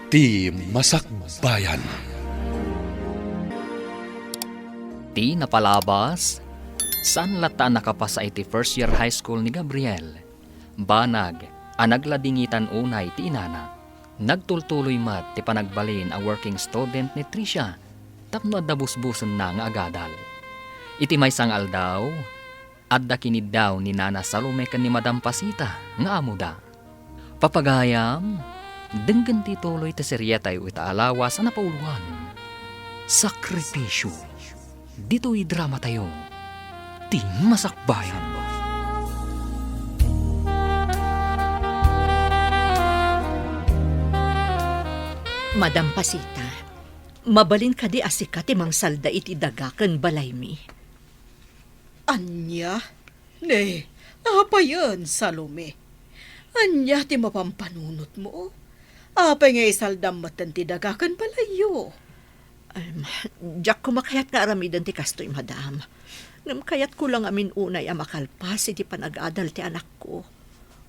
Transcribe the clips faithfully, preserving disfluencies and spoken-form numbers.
Ti Masakbayan. Ti napalabas, saan latta a nakapasa iti first year high school ni Gabriel. Banag a nagladingitan unay ti inana. Nagtultuloy met ti panagbalin a working student ni Tricia tapno adda busbusenna nga agadal. Iti maysa nga aldaw, adda kiniddaw ni Nana Salome ken ni Madam Pasita nga amoda. Papagayam, denggen ti tuloy ti serietayo ita a lawas a napauloan, Sakripisyo. Ditoy dramatayo, Ti Masakbayan. Madam Pasita, mabalin kadi a sika ti mangsalda iti daga ken balaymi? Ania? Ne, apayen, Salome? Ania ti mapampanunotmo? Apay nga isaldam metten ti daga ken balayyo? Em, diak koma kayat nga aramiden ti kastoy, madam. Ngem kayatko la ngamin unay a makalpas iti panagadal ti anakko.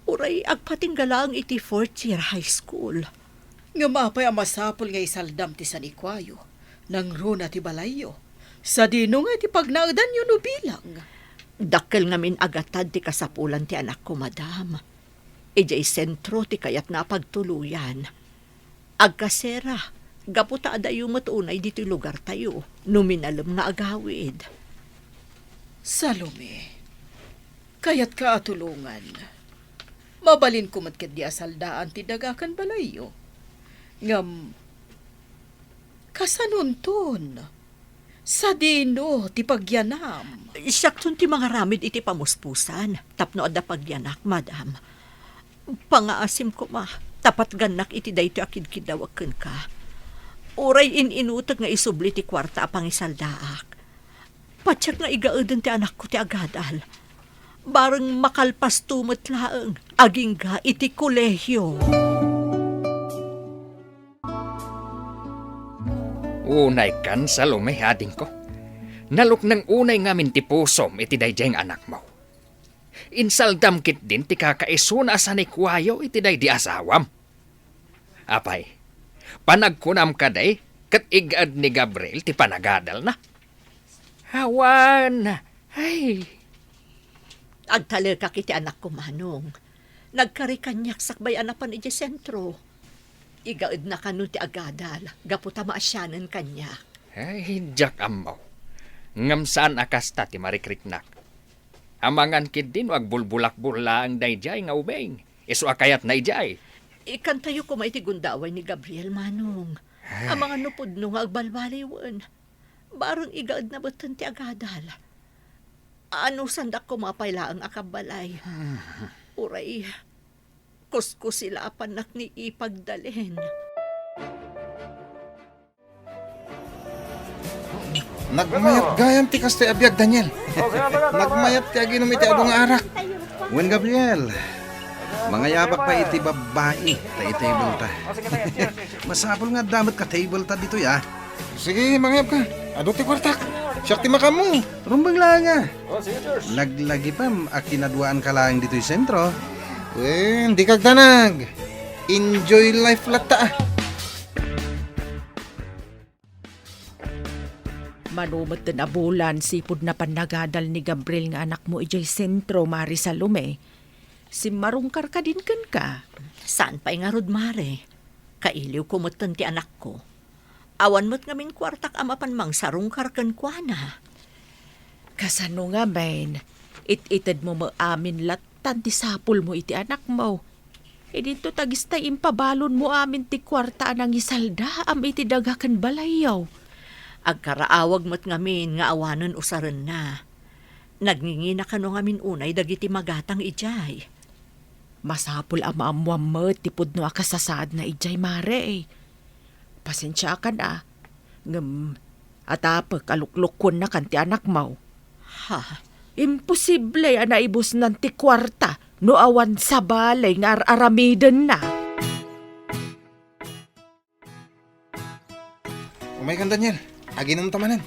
Uray agpatingga laeng iti fourth year high school. Ngem apay a masapul nga isaldam ti sanikuayo, nangruna ti balayyo, sadino nga iti pagnaedanyo no bilang? Dakkel ngamin a gatad ti kasapulan ti anakko, madam. Idiay sentro ti kayatna a pagtuloyan. Agkasera, gapu ta adayo met unay ditoy lugartayo no minalem nga agawid. Salome, kayatka a tulongan. Mabalinko met ketdi a saldaan ti daga ken balayyo. Ngem, kasanonton? Sadino ti pagyanam? Siakton ti mangaramid iti pamuspusan tapno adda pagyanak, madam. Pangaasim koma, ta patgannak iti daytoy a kidkiddawek kenka. Uray in-inutek nga isubli ti kuarta a pangisaldaak. Patiek nga igaeden ti anakko ti agadal. Bareng makalpasto met laeng agingga iti kolehio. Unaykan, Salome, adingko. Nalukneng unay ngamin ti pusom iti daydiay nga anakmo. Insaldam ketdin ti kakaisuna a sanikuayo iti daydi asawam. Apay, panagkunam kadi ket igaed ni Gabriel ti panagadalna? Awan. Ay. Agtalekak iti anakko, Manong. Nagkari kaniak sakbay a napan idiay sentro. Igaedna kano ti agadal gapu ta maasianen kaniak. Ay, diak ammo. Ngem saan a kasta ti marikriknak. Amangan ketdi no agbulbulakbol laeng daydiay nga ubing, isu a kayatna idiay. Ikkantayo koma iti gundaway ni Gabriel, Manong. Ay. Amangan no pudno nga agbalbaliwen. Bareng igaedna metten ti agadal. Anusandak koma pay laeng a kabbalay. Uray, kuskusilapannak nga ipagdalin. Nagmayat gayam ti kastoy a biag, Daniel. Nagmayat ti aginum iti adu nga arak. Wen, Gabriel, mangayabak pay iti babbai ta itableta. Masapul nga adda met ka tableta ditoy, a. Sige, mangayabka. Adu ti kuartak. Siak ti makaammo. Rumbeng laeng, a. Laglagipem a kinaduaanka laeng ditoy sentro. Wen, dika agdanag. Enjoy life latta, a. Mano metten a bulan sipud napan nagadal ni Gabriel nga anakmo idiay sentro, Mare Salome. Simmarungkar kadin kenka? Saan pay ngarud, Mare. Kailiwko metten ti anakko. Awan met ngamin kuartak a mapan mangsarungkar kenkuana. Kasano ngamin? It-itedmo met amin lattan ti sapulmo iti anakmo. Idinto ta dagiti impabalonmo amin ti kuarta a nangisaldaam iti daga ken balayyo. Agkaraawag met ngamin nga awanen usarenna. Nagngingina kano ngamin unay dagiti magatang idiay. Masapul a maammoam met ti pudno a kasasaadna idiay, Mare. Pasensiakan a, ngem atapek a luklukuennakan ti anakmo. Ha? Imposible a naibusnan ti kuarta no awan sabali nga ar-aramidenna. Umaykan, Daniel. Aginumta manen.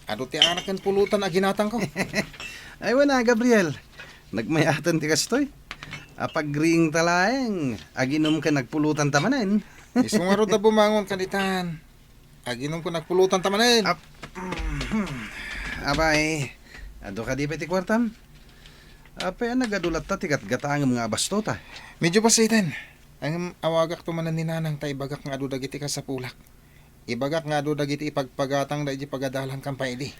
Adu ti arak ken pulutan a ginatangko. Ay, wen a, Gabriel. Nagmayaten ti kastoy. Apagriingta laeng. Aginum ken agpulutanta manen. Isu ngarud a bumangon ka ditan. Aginom ko nagpulutan ta manen. Ap-, Abay, adu kadi pay ti kuartam? Apay a nagadu latta ti gatgatangem nga abastota? Medyo pasiten. Ngem awagakto manen ni nanang ta ibagak nga adu dagiti kasapulak. Ibagak nga adu dagiti ipagpagatangda iti pagadalan kan paidi.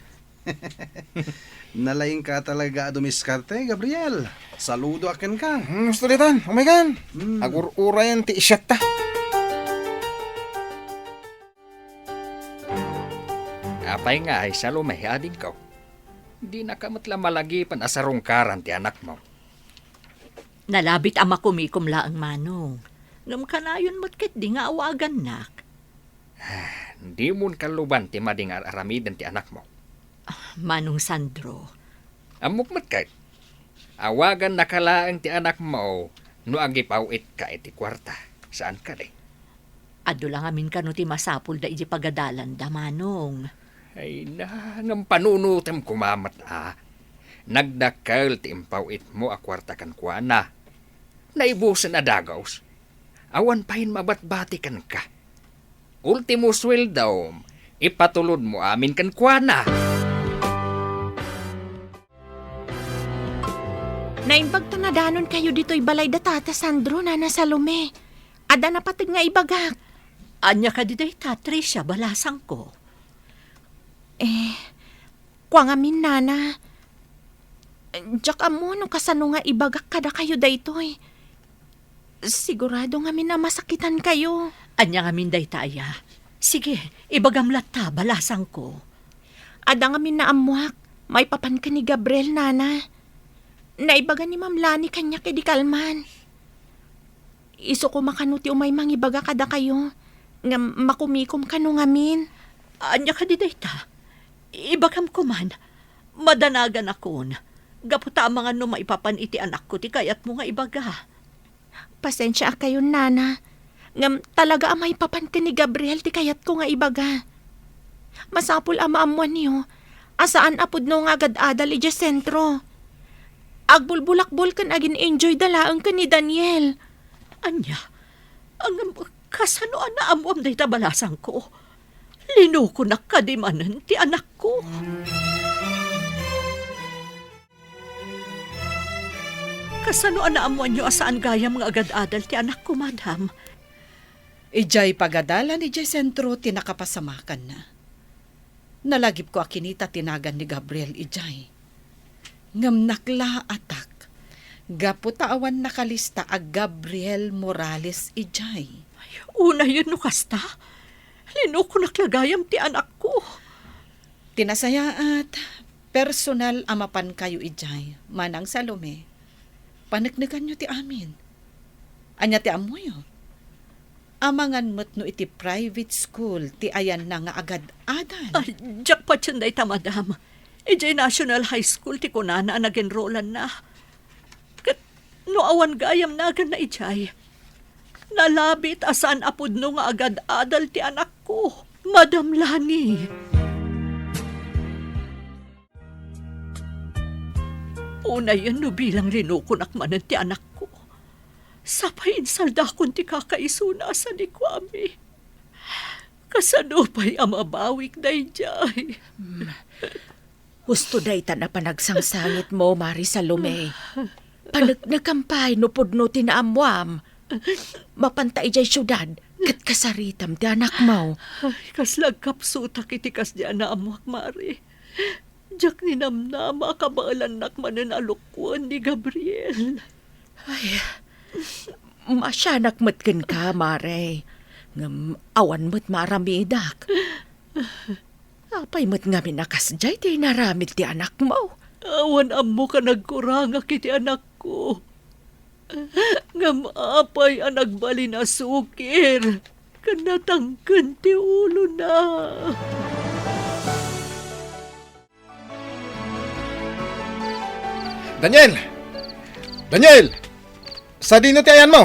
Nalaingka talaga a dumiskarte, Gabriel. Saludoak kenka. Hmm, gusto ditan, umay kan. Hmm. Agur-urayan ti isyat ta. Apay nga ay Salome, adingko? Dinaka met la malagipen a sarungkaran ti anakmo. Nalabit a makumikom laeng, Manong. Ngem kanayon met ketdi nga awagannak. Ah, dimon kalluban ti madi nga ar-aramiden ti anakmo. Ah, Manong Sandro. Ammok met ket, awagannaka laeng ti anakmo no agipaw-itka iti kuarta. Saan kadi? Adu la ngamin kano ti masapulda iti pagadalanda, Manong. Ay na, ngem panunotem koma met a. Nagdakkel ti impaw-itmo a kuarta kenkuana. Naibusen a dagus. Awan payen mabatbati kenka. Ultimo sueldom, ipatulodmo amin kenkuana. Naimbag ta nadanonkayo ditoy balay da Tata Sandro, Nana Salome. Adda napateg nga ibagak. Ania kadi dayta, Tricia, balasangko? Eh, kua ngamin, Nana. Diak ammo no kasano nga ibagak kadakayo daytoy. Sigurado ngamin a masakitankayo. Ania ngamin dayta aya? Sige, ibagam latta, balasangko. Adda ngamin naammoak maipapan ken ni Gabriel, Nana. Naibaga ni Ma'am Lani kaniak idi kalman. Isu koma kano ti umay mangibaga kadakayo, ngem makumikom kano ngamin. Ania kadi dayta? Ibagam koman, madanaganakon, gapu ta amangan no maipapan iti anakko ti kayatmo nga ibaga. Pasensiaakayon, Nana, ngem talaga a maipapan ken ni Gabriel ti kayatko nga ibaga. Masapul a maammoanyo a saan a pudno nga agad-adal idiay sentro. Agbulbulakbol ken agin-enjoyda laeng ken ni Daniel. Ania? Ngem kasano a naammoam dayta, balasangko? Linukonak kadi manen ti anakko. Kasano a naammoanyo a saan gayam nga agad-adal ti anakko, madam? Idiay pagadalan idiay sentro ti nakapasamakanna. Nalagipko a kinita ti nagan ni Gabriel idiay. Ngem naklaatak, gapu ta awan nakalista a Gabriel Morales idiay. Unayen no kasta, linukonak la gayam ti anakko. Ti nasayaat, personal a mapankayo idiay, Manang Salome. Paneknekanyo ti amin. Ania ti ammoyo? Amangan met no iti private school ti ayanna nga agad-adal. Ay, diak patien dayta, madam. Idiay National High School ti kunana a nag-enrollanna. Ket no awan gayam naganna idiay, nalabit a saan a pudno nga agad-adal ti anakko, Madam Lani. Unayen no bilang linukonak manen ti anakko. Sapay insaldakon ti kakaisuna a sanikuami. Kasano pay a mabawik daydiay? Hmm. Husto daytan a panagsangsangitmo, Mari Salome. Paneknekam pay no pudno ti naammoam. Mapanta idiay siudad, ket kasaritam ti anakmo. Ay, kasla agkapsutak iti kasdi a naammoak, Mari. Diak ninamnama a kabaelannak manen a lukuen ni Gabriel. Ay, maasianak met kenka, Mare. Ngem awan met maaramidak. Apay met ngamin a kasdiay ti inaramid ti anakmo? Awan ammok a nagkurangak iti anakko. Ngem apay a nagbalin a sukir ken natangken ti ulona? Daniel! Daniel! Sadino ti ayanmo?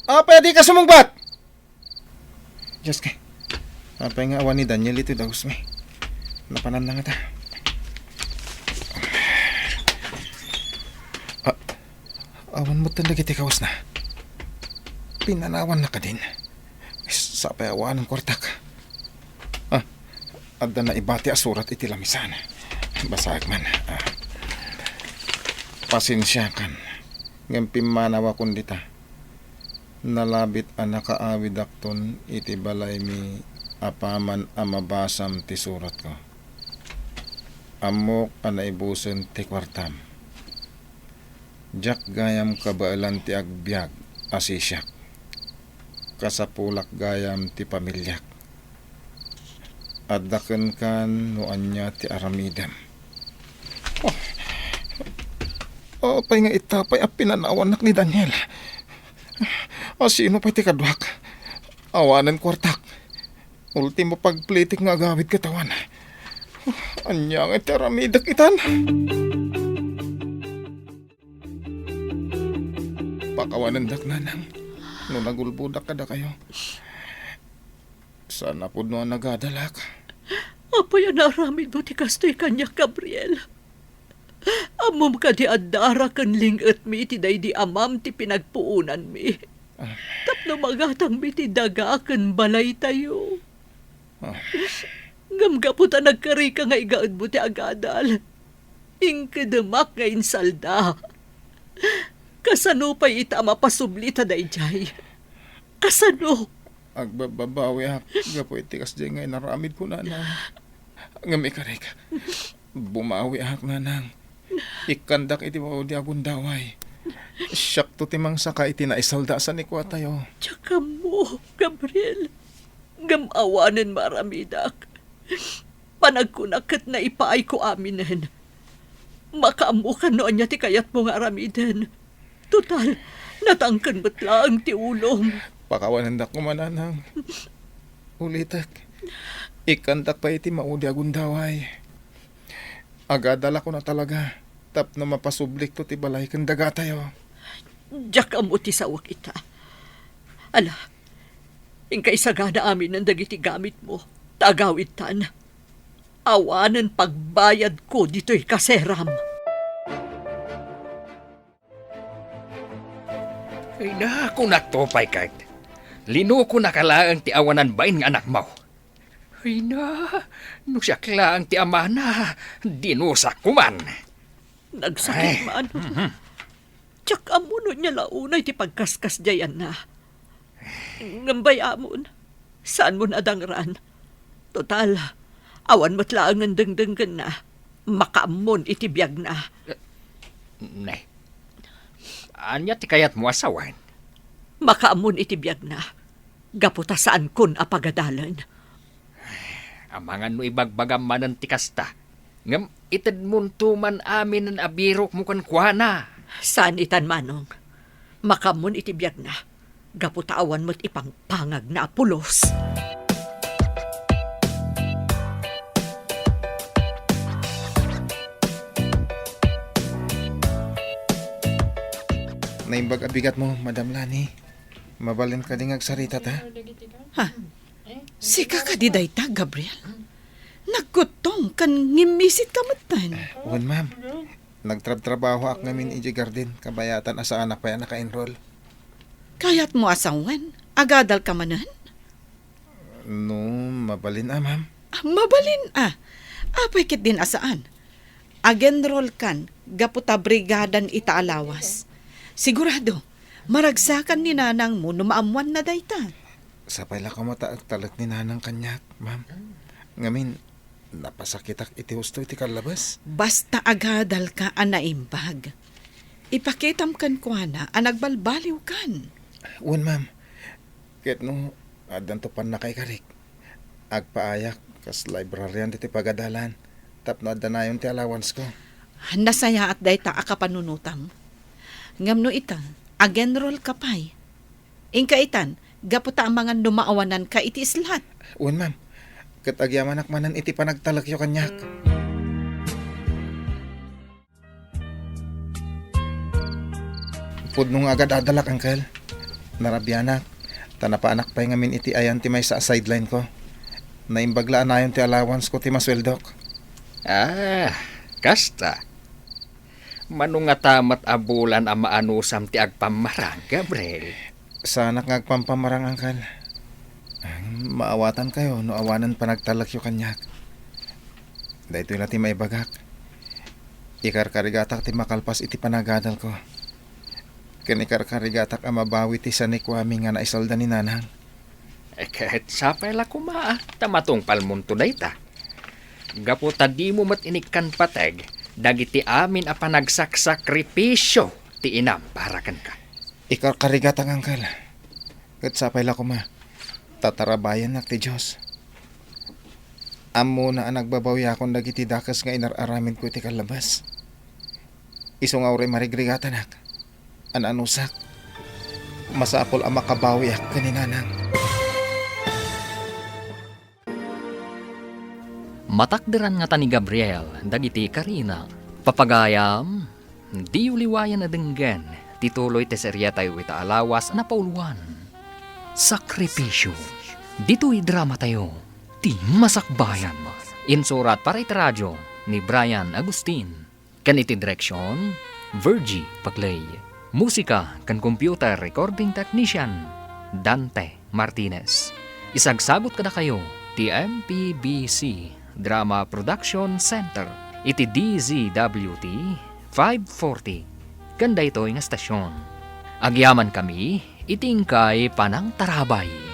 Apay a dika sumungbat? Diyos ko. Apay nga awan ni Daniel iti dagus mi. Napanan na ngata. Ah, awan met dagiti kawesna. Pinanawannak kadin. Sapay awanen kuartak. Ah, adda naibati a surat iti lamisan. Basaek man. Ah. Pasensiakan, ngem pimmanawakon dita. Nalabit a nakaawidakton iti balaymi apaman a mabasam ti suratko. Ammok a naibusen ti kuartam. Diak gayam kabaelan ti agbiag a sisiak. Kasapulak gayam ti pamiliak. Adda kenkan no ania ti aramidem. Oh, apay nga ita pay a pinanawannak ni Daniel? A, sino pay ti kaduak? Awanen kuartak. Ultimo pagplitik nga agawid ket awan. Ania nga ti aramidek itan? Pakawanendak, nanang, no nagulbodak kadakayo. Saan a pudno a nagadalak. Apay a naaramidmo ti kastoy kaniak, Gabriel? Ammom kadi a dara ken ling-etmi iti daydi amam ti pinagpuonanmi. Ah. Tapno magatangmi ti daga ken balaytayo. Ah. Ngem gapu ta nagkarika nga igaedmo ti agadal, inkedemak nga insalda. Kasano pay ita a mapasubli ta daydiay? Kasano? Agbabbabawiak gapu iti kasdiay nga inaramidko, nanang. Ngem ikarik, bumawiak, nanang. Ikkandak iti maudi a gundaway. Siakto ti mangsaka iti naisalda a sanikuatayo. Diak ammo, Gabriel. Ngem awanen maaramidak. Panagkunak ket naipaayko aminen. Makaammokan no ania ti kayatmo nga aramiden. Total, natangken met laeng ti ulom. Pakawanendak koma, nanang. Ulitek, ikkandak pay iti maudi a gundaway. Agadalak una talaga tapno mapasublikto ti balay ken dagatayo. Diak ammo ti saoak ita. Ala, inka isagana aminen dagiti gamitmo, ta agawidtan. Awanen pagbayadko ditoy kaseram. Ay na, kunakto pay ket, linukonaka laeng ti awanan bain nga anakmo. Ay na, no siak laeng ti amana, dinusak koman. Nagsakit man. Mhm. Diak ammo no ania la unay ti pagkaskasdiayanna. Ngem bay-amon, saanmon a dangran. Total, awan met laengen dengdenggenna. Makaammon iti biagna. Ne. Ania ti kayatmo a sawen? Makaammon iti biagna. Gapu ta saankon a pagadalen. Amangan no ibagbagam manen ti kasta. Ngem itedmonto man aminen a birokmo kenkuana. Saan itan, Manong. Makaammon iti biagna. Gapu ta awan met ipangpangagna a pulos. Naimbag a bigatmo, Madam Lani. Mabalin kadi nga agsarita ta? Ha? Sika kadi dayta, Gabriel? Nagkuttong ken ngimmisit ka metten. Wen, ma'am. Nagtrabtrabahoak ngamin idiay garden, kabayatan a saanak pay a naka-enroll. Kayatmo a sawen, agadal ka manen? No, mabalin a, ma'am. Ah, mabalin a. Apay ketdin a saan? Agenroll kan gapu ta brigadan ita a lawas. Sigurado, maragsakan ni nanangmo no maammoanna dayta. Sapay la koma ta agtalek ni nanang kaniak, ma'am. Ngamin, napasakitak iti husto iti kallabes. Basta agadal ka a naimbag. Ipakitam kenkuana a nagbalbaliw kan. Wen, ma'am. Ket no addanto pannakaikarik, agpaayak kas librarian ditoy pagadalan tapno addanayon ti allowance ko. Nasayaat dayta a kapanunotam. Ngem no ita, agenroll ka pay. Inka itan, gapu ta amangan no maawanan ka iti islat. Wen, ma'am. Ket agyamanak manen iti panagtalekyo kaniak. Pudno nga agadadalak, Uncle. Narabianak, ta napaanak pay ngamin iti ayan ti maysa a sideline ko. Naimbag la a nayon ti allowance ko ti masueldok. Ah, kasta. Mano ngata met a bulan a maanusam ti agpammarang, Gabriel? Saanak nga agpampamarang, Angkel. Maawatankayo no awanen panagtalekyo kaniak. Daytoy la ti maibagak. Ikarkarigatak ti makalpas iti panagadalko. Ken ikarkarigatak a mabawi ti sanikuami nga naisalda ni Nanang. Eh, ket sapay la koma, ah, ta matungpalmonto dayta. Gapu ta dimo met inikkan pateg dagiti amin a panagsaksakripisio ti inam para kenka. Ikarkarigatak, Angkel. Ket sapay la koma, ta tarabayannak ti Dios. Ammona a nagbabawiakon dagiti dakes nga inar-aramidko iti kallabas. Isu nga uray marigrigatanak, an-anusak, masapul a makabawiak ken ni Nanang. Matakderan ngata ni Gabriel dagiti karina. Papagayam, diyo liwayan a denggen ti tuloy ti seriatayo ita a lawas a napauluan. Sakripisio. Ditoy dramatayo, ti Masakbayan. Insurat para iti radio ni Brian Agustin. Ken iti direksion, Virgie Paclay. Musika ken computer recording technician, Dante Martinez. Isagsagut kadakayo ti M P B C Drama Production Center iti D Z W T five forty ken daytoy nga estasion. Agyamankami iti inkay panangtarabay.